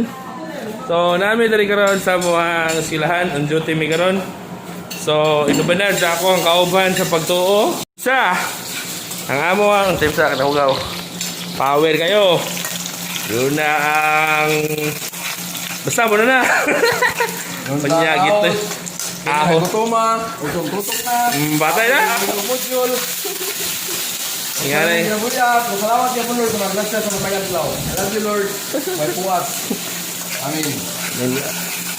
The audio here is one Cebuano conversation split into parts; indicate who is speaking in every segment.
Speaker 1: tanan. So, nami diri karon sa muang silahan, ang duty mi karon. So, inubanan sa ako ang kauban sa pagtuo. Sa ang amo ang tip sa kanahugaw. Power kayo. Yun na ang basta mo na na. Panyagit na. Aho.
Speaker 2: Gutuma, utong tutok na.
Speaker 1: Batay na.
Speaker 2: Module.
Speaker 1: Inganay.
Speaker 2: Salamat kay Lord sa mag-bless sa mga adlaw. I love you, Lord. May puwas. Amen.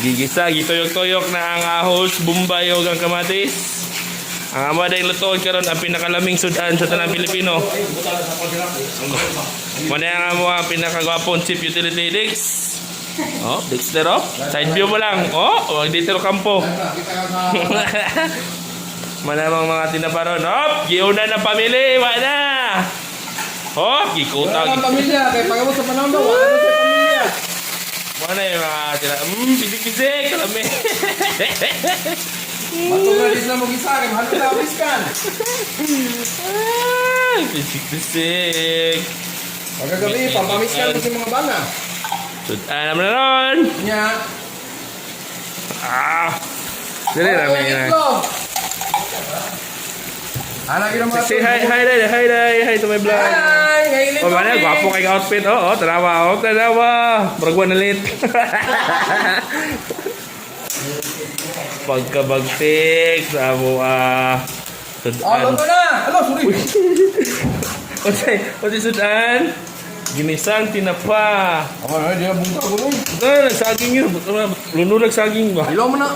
Speaker 1: Gigisa, gituyok-tuyok na ang ahos, bumbay o ang kamatis. Ang ama dahil lutoon karon ang pinakalaming sudan sa tanang Pilipino. Muna ang amo ang pinakagwapong chief utility Dix. Oh, Dexter oh. Side view mo lang. Oh, wag dito kampo.
Speaker 2: Kita ka sa
Speaker 1: Manamang mga tinaparon. Hop, giuna ng pamili, wa na. Hop, gikuta.
Speaker 2: Wala kang pamilya kay pagabot sa panahon daw, wala na sa pamilya.
Speaker 1: Wala yung mga tina. Pisik-pisik, kalami.
Speaker 2: Matong na din na mo gisa kay mahal ka biskan.
Speaker 1: Ay, pisik-pisik.
Speaker 2: Pagkagabi, pampamiskan mo sa mga bana.
Speaker 1: Sudan naman na ron.
Speaker 2: Nya.
Speaker 1: Ah. Dili na may na.
Speaker 2: Ana gid mga
Speaker 1: Say hi, hi, hi, hi, hi, hi to my vlog.
Speaker 2: Hi, ngayon
Speaker 1: Oh, mana, gwapo kay outfit. Oo, oh, tanawa, oh, tanawa. Murag wa na late. Pagkabagtik sa amo ah.
Speaker 2: Oh,
Speaker 1: Sudan.
Speaker 2: luto na. Alo, sorry.
Speaker 1: Unsay, unsay sudan? Ginisang tinapa.
Speaker 2: Amo na di na bungka ko nun.
Speaker 1: Ah, saging yun. Lunurag saging ba?
Speaker 2: Ilaw mo na.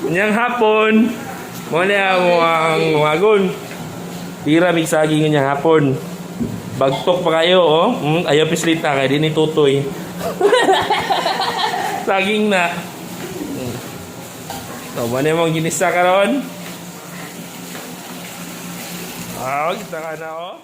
Speaker 1: Unyang hapon, mo na mo ang wagon. Tira mig saging unyang hapon. Bagtok pa kayo, oh. Ayaw pislita kay di ni tutoy. Saging na. So, mo na mong ginisa karon. Ah, kita ka na, oh.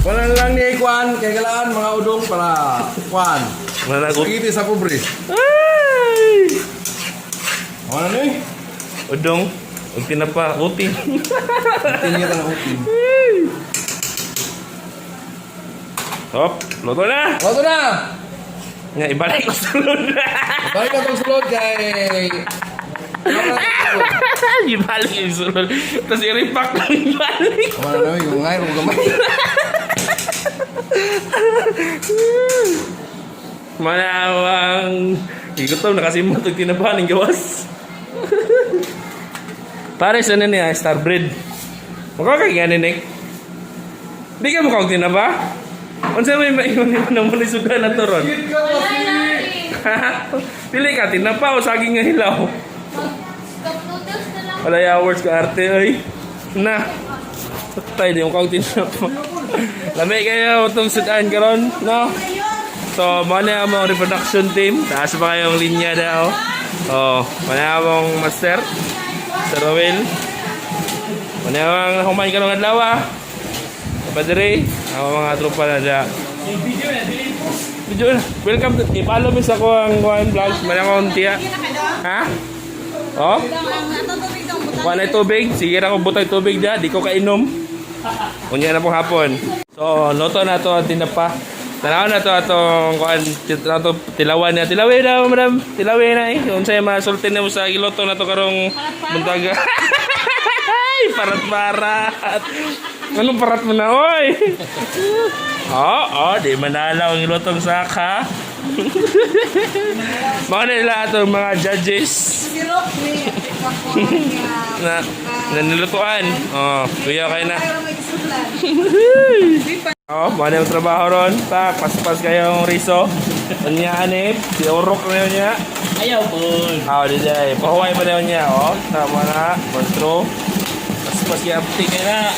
Speaker 2: Wala na lang ni Kwan, kay galaan mga udong para Kwan.
Speaker 1: Managot.
Speaker 2: Spaghetti sa pobre.
Speaker 1: Ay!
Speaker 2: Wala na eh.
Speaker 1: Udong, ug tinapa, uti.
Speaker 2: Tingin na utin.
Speaker 1: Hop, luto na.
Speaker 2: Luto na.
Speaker 1: Nga, ibalik ko sa sulod.
Speaker 2: Balik na tong sulod kay
Speaker 1: Ibalik yung sulod. Tapos i-repack lang ibalik.
Speaker 2: Wala na yung ngay ro gamay.
Speaker 1: Manawang igutom na kasi mo itong tinabahan ng gawas. Pare sa ano niya, star bread. Mukha kay gani Nick. Di ka mukha og tinaba? Unsa may maingon nimo na mo ni sudan na to ron? Pili ka tinapa o saging nga hilaw?
Speaker 3: Cup noodles na lang.
Speaker 1: Wala hours ka arte oy. Na. Patay di mo kang tinapa. Lami kayo itong sudan karon, no? So, mo na ang mga reproduction team. Taas pa kayong linya na, oh. Oh, mo na among master, Sir Rowel. Mo na ang humain ka ng adlaw, ah. Padre, ang mga tropa na dya. Video na. Welcome to, i-follow mi sa ko ang one vlogs. Manang akong tiya. Ha? Oh? Wala tubig. Sige ra ko butay tubig dya. Di ko kainom. Unya na pong hapon. So, luto na to ang tinapa. Tanaw na to atong kuan na to tilawan na. Tilawin na, madam. Tilawin na eh. Unsay masulti nimo sa giluto na to karong buntaga. Ay, parat-parat. Anong parat mo na, oy? Oo, oh, di manalaw ang ilotong saka. Mga nila atong mga judges
Speaker 4: Sirop ni
Speaker 1: na na nilutuan. Oh, kuya kayo na. Oh, mga yung trabaho ron. Pa, paspas kayong riso. Unya anip, si Urok na yun niya.
Speaker 5: Ayaw po.
Speaker 1: Ah, di day. Pahuway pa na yun niya. Oh, tama na. Monstro. Paspas kaya apti kayo na.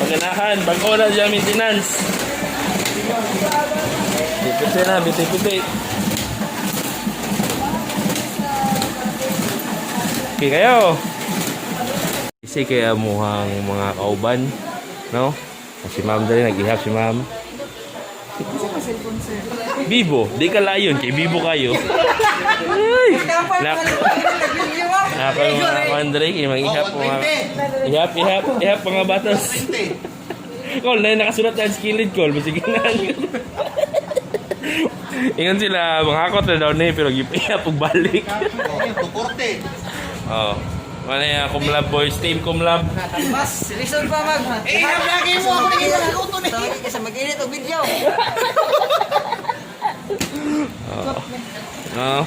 Speaker 1: Paganahan, bago na siya maintenance. Piti na, piti-piti. Okay kayo. Kasi kaya muhang mga kauban, no? Si ma'am dali, nag-ihap si ma'am. Bibo, di ka layon, kay Bibo kayo. Ay! Nak Ako yung mga kandre, yung mga ihap, mga ihap, ihap, ihap, mga batas. Call, na nakasulat na sa kilid, call. Basig na. Ingon sila, mga hakot na daw na eh, pero gipihap ug balik.
Speaker 2: Tukorte.
Speaker 1: Oh. Ano yung Kumlab boys, team Kumlab.
Speaker 4: Mas, reason pa mag...
Speaker 2: Eh, ihap lagi mo ako naging ni.
Speaker 4: Kasi mag-init og video.
Speaker 1: No.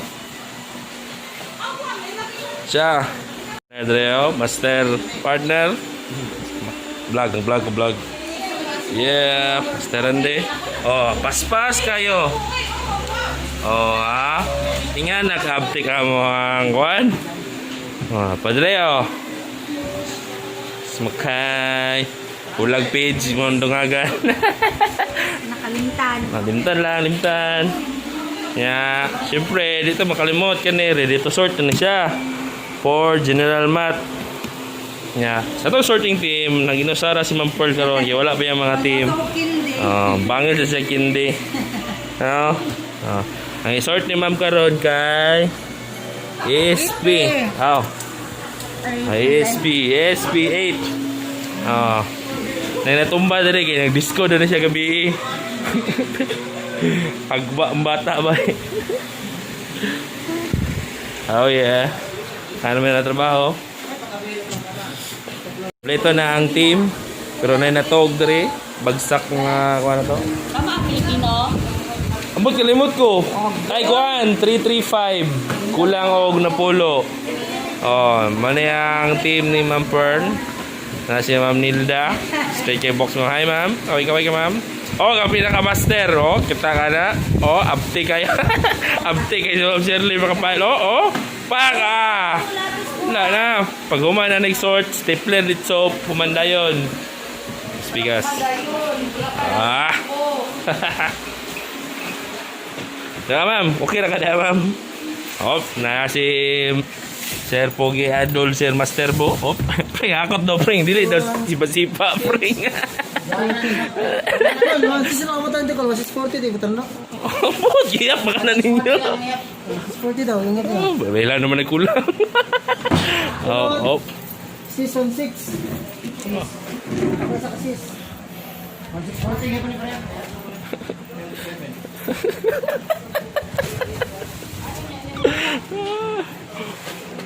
Speaker 1: Siya. Andreo, master partner. Vlog, vlog, vlog. Yeah, Master Andy. Oh, paspas kayo. Oh, ha? Tinga nakaabti ka mo ang kwan. Oh, padre, oh. Smakay. Ulag page mo ang dungagan.
Speaker 3: Nakalimtan.
Speaker 1: Ah, limtan lang, limtan. Ya, siyempre, dito makalimot ka ni, ready to sort na siya. For General Math. Ya, sa itong sorting team, nang inusara si Ma'am Pearl karon kay wala pa yung mga team. Oh, bangil sa siya kindi. No? Oh. Ang isort ni Ma'am karon kay SP. Oh. Ay, SP, SP8. Oh. Nang natumba diri kay nagdisco na siya gabi. Agba ang bata ba? Eh. Oh yeah. Ano may na trabaho? Kompleto na ang team. Pero na natog diri. Bagsak nga kuha na to.
Speaker 3: Tama ang Pilipino.
Speaker 1: Ambot kalimot ko. Ay kuan 335. Kulang og napulo. Oh, man ang team ni Ma'am Fern. Na si Ma'am Nilda. Straight kay box mo. Hi ma'am. Kaway kaway ka ma'am. Oh, ang pinaka-master. Oh, kita ka na. Oh, abti kayo. Abti kayo si Ma'am Shirley makapail. Oh, oh. Pak ah. Wala na. Pag human na nag-sort, stapler with soap, humanda yun. Spigas. Ah. Diba, ma'am? Okay ra ka na, ma'am? Op, na si Sir Pogi Adol, Sir Master Bo. Op, pre, hakot daw, pre. Dili daw, sipa-sipa, pre.
Speaker 4: Sino ang mutante ko? 640 di ba no?
Speaker 1: Opo, giyap, baka na ninyo.
Speaker 4: 640 daw, ingat na.
Speaker 1: Oh, wala naman nagkulang. Oh, op.
Speaker 4: Season 6. Ako sa kasis.
Speaker 2: 640 nga pa ni pre.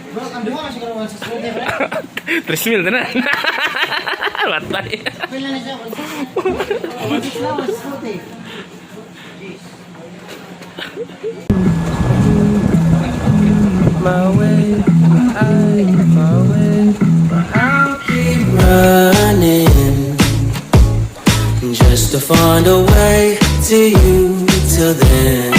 Speaker 2: Bro, ang duha kasi karon 640 pre.
Speaker 1: 3 mil na. Matay.
Speaker 2: Pila na siya?
Speaker 4: 6 na, 640.
Speaker 1: My way, I, my way, I'll keep
Speaker 5: Running just to find a way to you till then.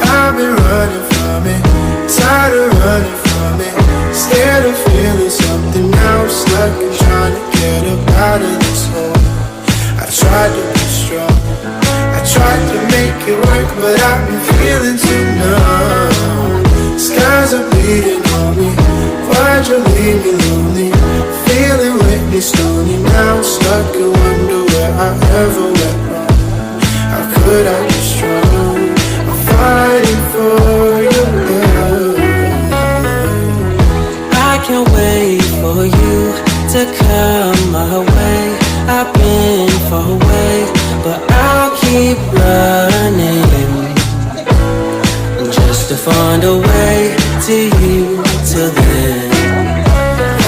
Speaker 6: I've been running from it, tired of running from it, scared of feeling something now. Stuck and trying to get up out of this hole. I tried to be strong, I tried to make it work, but I've been feeling too numb. Skies are bleeding on me, why'd you leave me lonely? Feeling Whitney Stoney now, stuck and wonder where I ever went wrong. How could I be strong? I'm fighting for your love.
Speaker 5: I can't wait for you to come my way. I've been far away, but I'll keep running just to find a way to you till then.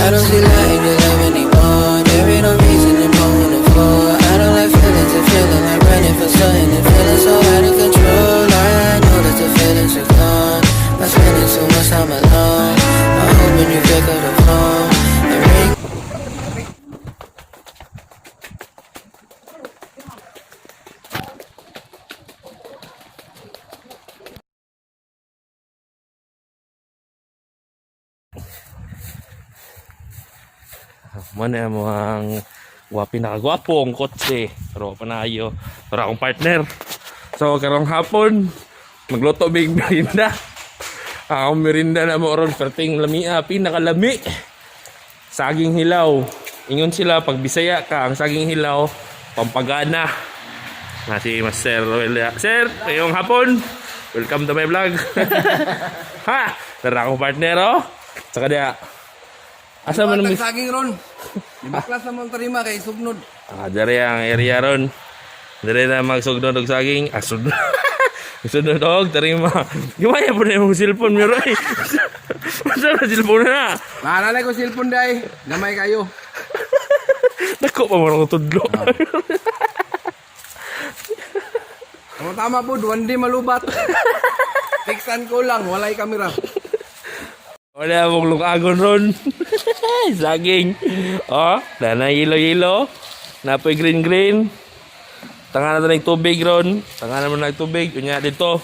Speaker 5: I don't see light in your love anymore. There ain't no reason to on the floor. I don't like feelings and feeling like running for something and feeling so out of control. I know that the feelings are gone. I'm spending too much time alone. I'm hoping you pick up the phone and ring.
Speaker 1: Mana mo ang gwapi nakagwapong kotse. Pero pa na ayo. Pero akong partner. So karong hapon magluto mig merinda. Akong merinda na mo ron perting lamia pinakalami. Saging hilaw. Ingon sila pag Bisaya ka, ang saging hilaw pampagana. Na si Master Roel. Sir, ngayong hapon. Welcome to my vlog. Ha! Tara akong partner, oh. Saka diya. Asa man
Speaker 2: Ang saging ron. Ibaklas na mong tarima kay sugnod.
Speaker 1: Ah, dere ang area ron. Dere na magsugdon og saging. Ah, sugdon. Sugdon og tarima. Gimaya po na imong cellphone mi Roy. Masa na cellphone na?
Speaker 2: Maalala ko cellphone day. Gamay kayo.
Speaker 1: Dako pa mo akong tudlo.
Speaker 2: Tama tama po, one day malubat. Tiksan ko lang, walay kamera.
Speaker 1: Wala mong lukagon ron. Saging. Oh, na yelo-yelo. Napoy green green. Tanga na to tubig ron. Tanga na mo na tubig. Unya dito.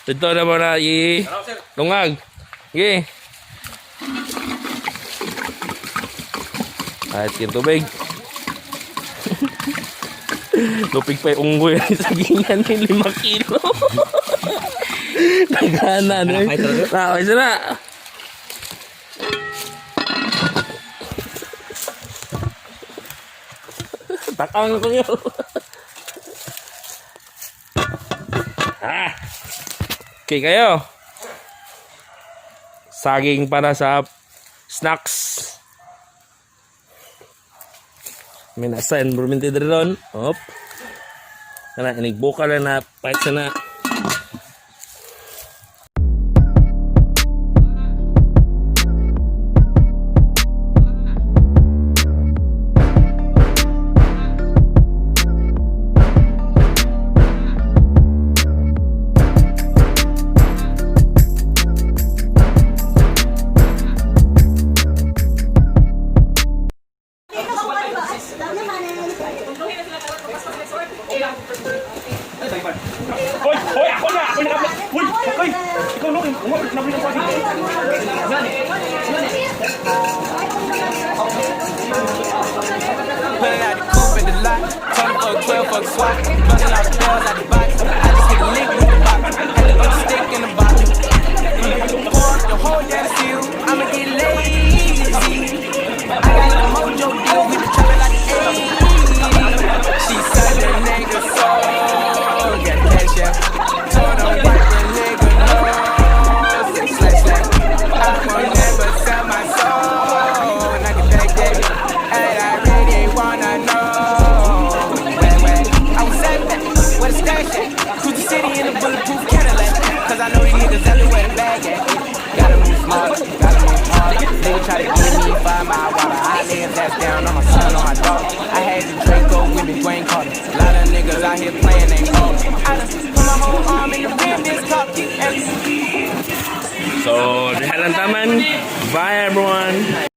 Speaker 1: Dito na mo na i lungag. Sige. Kahit yung tubig. Lupig pa yung unggoy sa sagingan ni 5 kilo. Nagana na. Okay, sira. Takang ko yun. Ah. Okay kayo. Saging para sa snacks. May nasa environment diri ron. Op. Kana inigbuka lang na pahit sa na. Hoy, hoy, ako na, ako na. Hoy, hoy. Ikaw no, umabot na sa akin.
Speaker 5: Pulling out the coupe in the lot. Told him fuck 12, fuck SWAT. Busting out the doors out the box. I just hit a lick with the box. Had to go stick in the box. Pour up the whole damn seal. I'ma get lazy. I got the mojo deal with the trapping like the 80s. She said the nigga so. Got cash out. Told him wipe the nigga nose. Say slash slash. I won't never sell my soul. And I can take that. And I really wanna know. Where, where? I was at that, where the stash at? Cruise the city in a bulletproof Cadillac. 'Cause I know these niggas everywhere the bag at. Gotta move smart, gotta move hard. Nigga try to give me 5 mile water. I lay his ass down on my son, on my dog. I had the Draco with me, Dwayne Carter. A lot of niggas out here playing, ain't ballin'. I done put my whole arm in the rim, this cup.
Speaker 1: So, diha lang taman. Bye everyone.